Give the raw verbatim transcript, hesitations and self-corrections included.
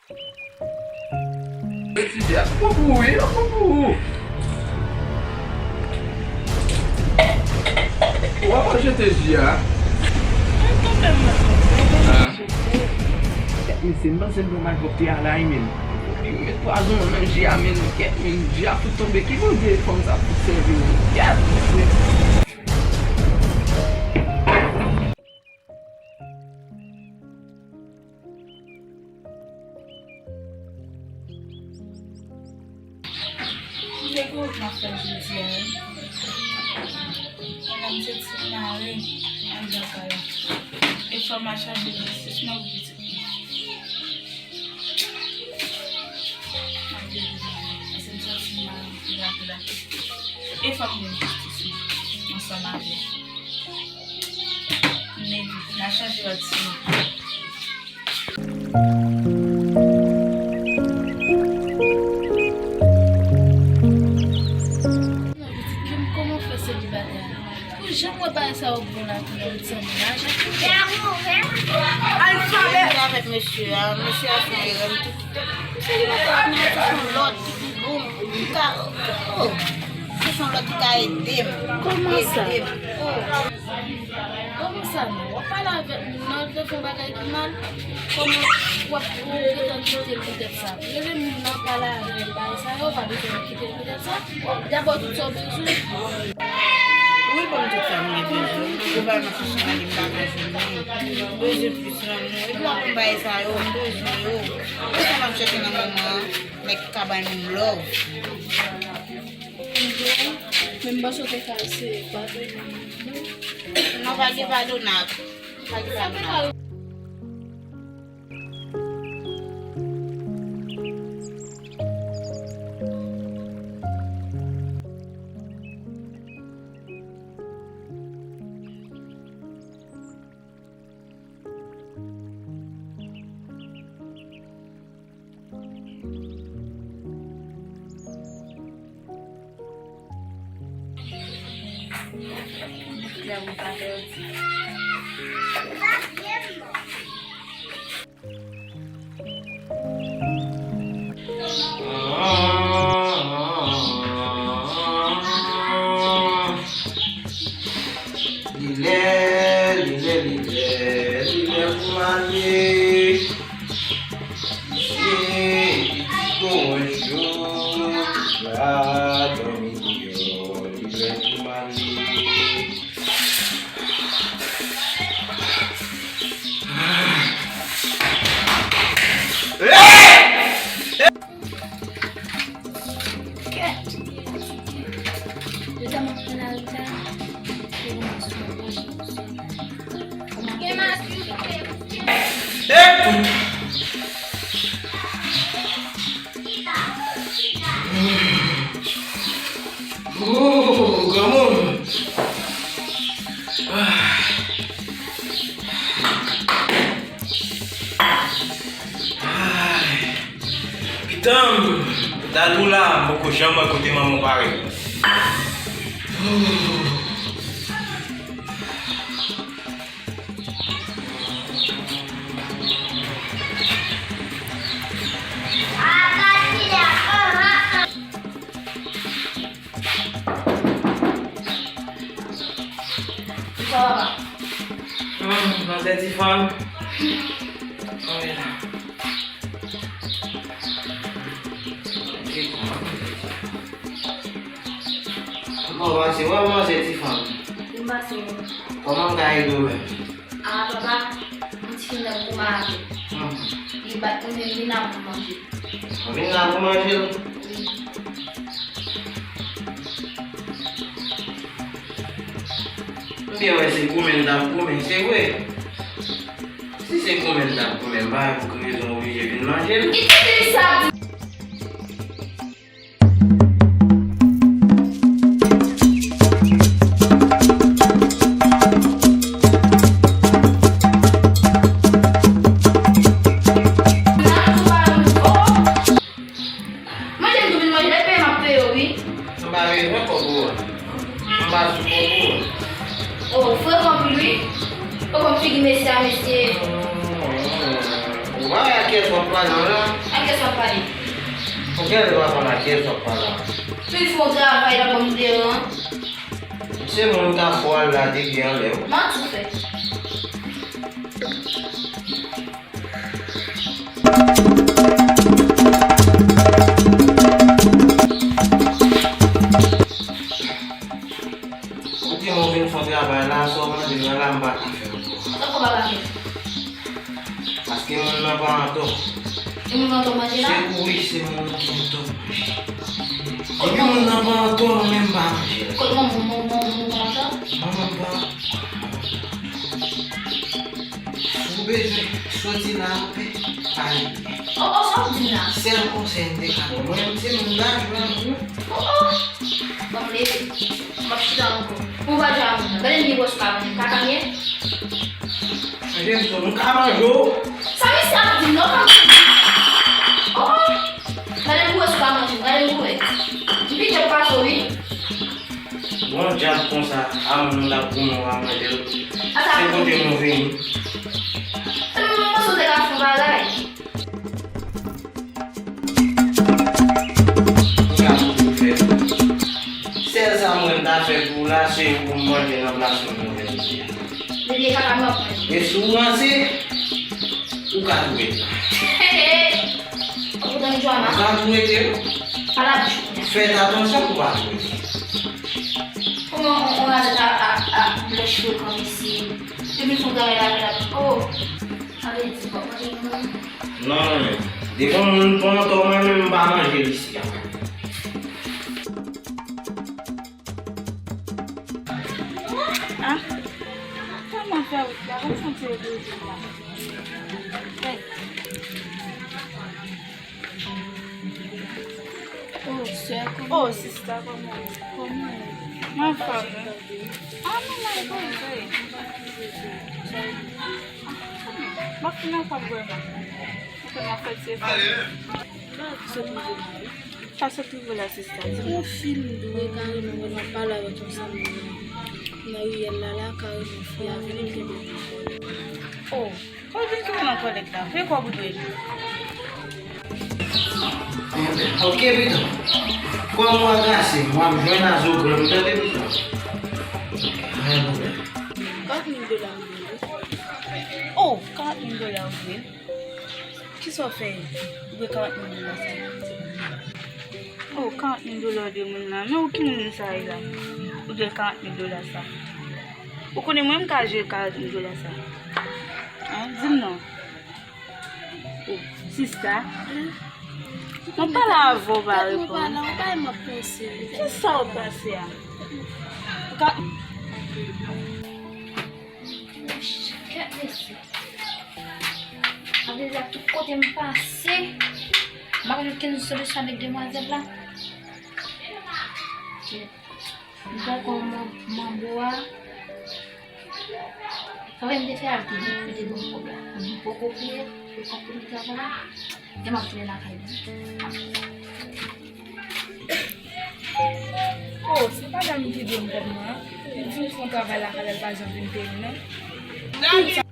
Ti bia, pran pou ou, wi, pran pou ou. Ou pa jete ji a. Mwen tonbe, mwen tonbe. Ah. Kèt, mesye, m panse m pran malpwòpte a la, wi, menm. Epi ou met pwazon an nan ji a, menm. Kèt, menm, ji a fout tonbe. Ki Bondye fanm sa fout sèvi, menm? Kèt, mesye. Kote ki wout m ap fè jodi a, wi? Mwen menm se ti mare anndan kay la. E fò m al chanje jistis mwen pou pitit mwen. M ap depoze mwen, paske m santi m mare anpil, anpil, anpil. E fò m jwenn jistis mwen ansanm avè l. N a chanje lòt siman. Non, pitit, kòman w fè selibatè a? Ou janm wè bagay sa yo bon la pou lòt zanmi la, jan ki fè? Alfabè! Avèk mesye a, mesye a fè yon erè, m tou. Selibatè a, m tou yon lòt. Bon, m ka, oh, se yon lòt ki ka ede m. Kòman sa? Ede m. Oh. Kòman sa non? W ap pale avèk moun nan, l te fè yon bagay ki mal. Kòman w ap, ou gentan kite l poutèt sa? Rele moun nan, pale avè l, bagay sa yo, pa bezwen kite l poutèt sa. Y ap ba w tout sa w bezwen. Wi, ban m tout sa m gen bezwen. Yo ba m nan chèche nan li, m pa ka jwenn li. M bezwen plis lanmou. Epi w ap ban m bagay sa yo, m bezwen yo. Se sa m ap chèche nan moman an. Nèg ki ka bay moun love. Men m panse w te ka eseye padone. Non, pa gen padonab. Pa gen padonab. Li lè, li lè, li lè, li lè pou m ale. Misye, li di gon jou, la dòmi deyò, li lè pou m ale. Kèt! Deja m ap pran lalta. Gen maturite. Ekout! Oh, granmoun! Ah. Ay. Pitanm, Dadou la, m poko janm wè kote manman w parèt. Kisa w ap fè? Hmm, nan tèt ti fanm. Anmè la. Bon, pase, wè manzè ti fanm. Li pase. Kòman m ka ede w menm? A, papa, m ti nèg kouman avè. Hmm. Li bat mwen, li la pou manje. Ou vin la pou manje l? Wi. M byen wè se goumen l t ap goumen, se vre. Si se goumen l t ap goumen, m pa wè pou ki rezon w oblije vin manje l. Kite li sa di. Manje m tou vin manje, e peye m ap peye w, wi. M pa bezwen kòb ou an. M pa sou kòb ou an. O, frekan anpil, wi. Ou konn figi mesye a, mesye. Ou pa wè a ki Kiyès w ap pale la? A kiyès w ap pale? Ou genlè pa konn a kiyès w ap pale la. Fin fè yon travay la, ban m deran. Se moun k ap fò al la depi anlè w. Manti w fè. Ou di mwen vin fè travay la, sa w mande m nan la, m pa ka fè ankò. Sa w pa ka fè? Paske moun nan pa antò. E moun nan antò manje la? Se wi, se moun nan ki antò manje. Epi moun nan pa antò, mwen menm pa manje. Kot manman, manman, manman pa antò? Manman pa. Si w bezwen soti la anpè, ale. Oh, oh, sa w di m la? Sèl konsèy m te ka ba w. Mwen menm se moun laj mwen wi. Oh, oh. Ban m leve. M ap chita ankò. Pou w pa di a moun nan. Gade m gen pwès ou ka manje m. Kaka m ye? Chanje m tou, m ka manje w. Sa misye ap di m nan, pa manje m. Oh, oh. Gade m pou w wè si w ka manje m. Gade m pou w wè. M pi djòb pase w, wi. Bon djab konsa, a moun nan t ap goumen w a manje l. Se kote nou vini. Mwen panse w te ka fè yon bagay. Sa pou ou fè. Sèl sa mwen ta fè pou ou la, se pou m manje nan plas mwen mwen menm. Depi e kaka m ap manje. E si w ranse, ou ka tou ret la. Ou pou tann Joana? Ou ka tou rete wi. Pale a bouch ou kounye a. Fè atansyon pou w pa tou rete. Kòman on, on razè a, a, a blòch frekan mesye? Depi son travay la, la, oh. Sa vle di, w ap manje moun? Non, non, non. Depi yon moun pran antò, mwen menm m pa manje l isi a. Ah, kòman fè wout la? Kòm santi yo deje la. Hey. Oh, sè, kòman? Oh, sista, kòman? Kòman? Mwen anfòm, wi. Ah, non, mwen poze. M ap fin anfòm vrèman. Mwen fè ti efò. Sa sot rive la, wi. Sa sot rive la, sista. Di m. Yon fi m dwe kareman wè m ap pale avèk yon zanmi m nan riyèl la, la kareman fi a vini kenbe m nan kòlèt. Oh, ou vin kenbe nan kòlèt la. Fè kòb ou dwe li. Enben, ok, piton. Kòm w agase m, w ap jwenn a zo granm, tande, piton. Anyen pwoblèm. Karant mil dola m dwe li. Oh, karant mil dola ou dwe. Kisa w fè? Ou dwe karant mil dola sa. Oh, karant mil dola w dwe moun la. Men ou ki moun sa ye la? Ou dwe karant mil dola sa. Ou konnen mwen m ka jere karant mil dola sa? Hein? Di m non. Oh, sista. Mwen pale avè w, pa reponn. Mwen pale, mwen pale, m ap panse. Kisa w panse a? Ou ka. Kèt mesye. Sa vle di a tout kote m pase, m pa jwenn okenn solisyon avèk demwazèl la. M poko man-, manbo a. Travay m te fè a, li te di, li te ban m kòb la. M poko peye, e kòb pou li travay la. E m ap tounen lakay mwen. Oh, se madanm ki dwe m kòb nan. Li di m fè yon travay lakay la, li pa janm vin peye m, non.